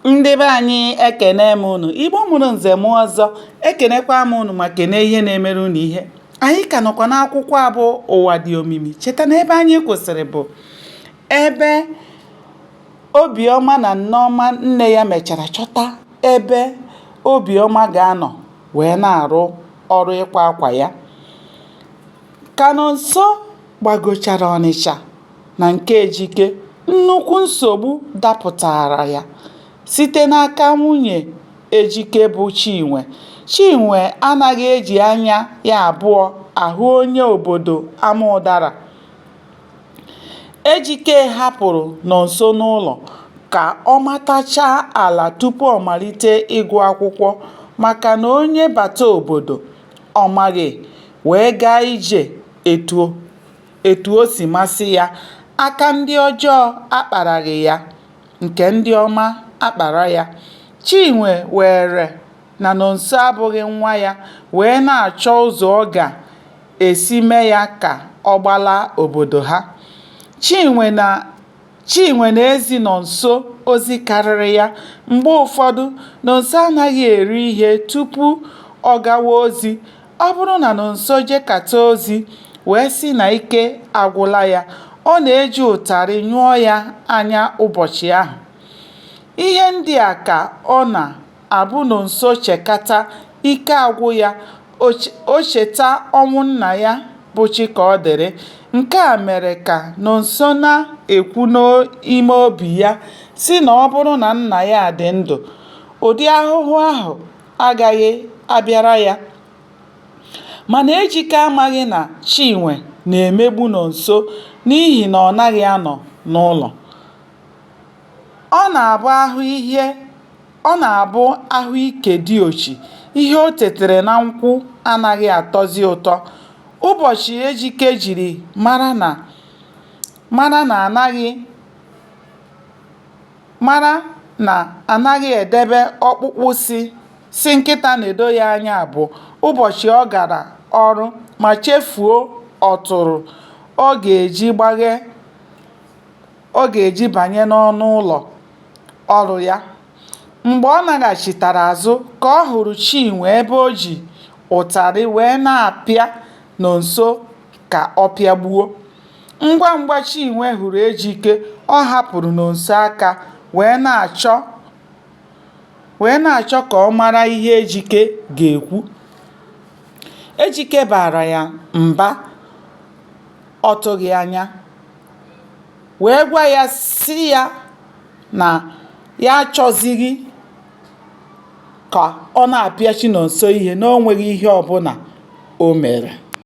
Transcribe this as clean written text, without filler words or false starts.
Ndị be anyị ekene m unu. Igbo mụrụ nze mụọ ọzọ, ekenekwa m unu ma kene ihe na-emere unu ihe. Anyị ka nọkwa n'akwụkwọ a bụ Ụwa Dị Omimi. Cheta na ebe anyị kwụsịrị bụ ebe Obiọma na Nneọma nne ya mechara chọta ebe Obiọma ga-anọ wee na-arụ ọrụ ịkwa akwa ya. Ka Nonso gbagochara Ọnịcha na nke Ejike, nnukwu nsogbu dapụtaara ya site n'aka nwunye Ejike bụ Chinwe. Chinwe anaghị eji anya ya abụọ ahụ onye obodo Amụdara. Ejike hapụrụ Nonso n'ụlọ ka ọ matachaa ala tupu ọ malite ịgụ akwụkwọ maka na onye bata obodo ọ maghị wee gaa ije etu o si masị ya, aka ndị ọjọọ akparaghị ya nke ndị ọma akpara ya. Chinwe weere na Nonso abụghị nwa ya wee na-achọ ụzọ ọ ga-esi mee ya ka ọ gbalaa obodo ha. Chinwe na-ezi Nonso ozi karịrị ya. Mgbe ụfọdụ, Nonso anaghị eri ihe tupu ọ gawa ozi. Ọ bụrụ na Nonso jekata ozi wee sị na ike agwụla ya, ọ na-eji ụtarị nyụọ ya anya ụbọchị ahụ. Ihe ndị a ka ọ na-abụ Nonso chekata ike agwụ ya, o cheta ọnwụ nna ya bụ Chikaọdịrị. Nke a mere ka Nonso na-ekwu n'ime obi ya sị na ọ bụrụ na nna ya dị ndụ, ụdị ahụhụ ahụ agaghị abịara ya. Mana Ejike amaghị na Chinwe na-emegbu Nonso n'ihi na ọ naghị anọ n'ụlọ. Ọ na-abụ a hụ ike diochi, ihe o tetere na nkwụ anaghị atọzị ụtọ. Ụbọchị Ejike jiri mara na a naghị edebe ọkpụkpụ sị nkịta nedo ya anya bụ ụbọchị ọ gara ọrụ ma chefuo ọtụrụ ọ ga-eji banye n'ọnụụlọ ọrụ ya. Mgbe ọ naghachitara azụ ka ọ hụrụ Chinwe ebe o ji ụtarị wee na-apịa Nonso ka ọ pịagbuo. Ngwa ngwa Chinwe hụrụ Ejike, ọ hapụrụ Nonso aka wee na-achọ ka ọ mara ihe Ejike ga-ekwu. Ejike baara ya mba ọ tụghị anya, wee gwa ya sị ya na ya achọzịghị ka ọ na-apịachi Nonso ihe na o nweghị ihe ọbụla o mere.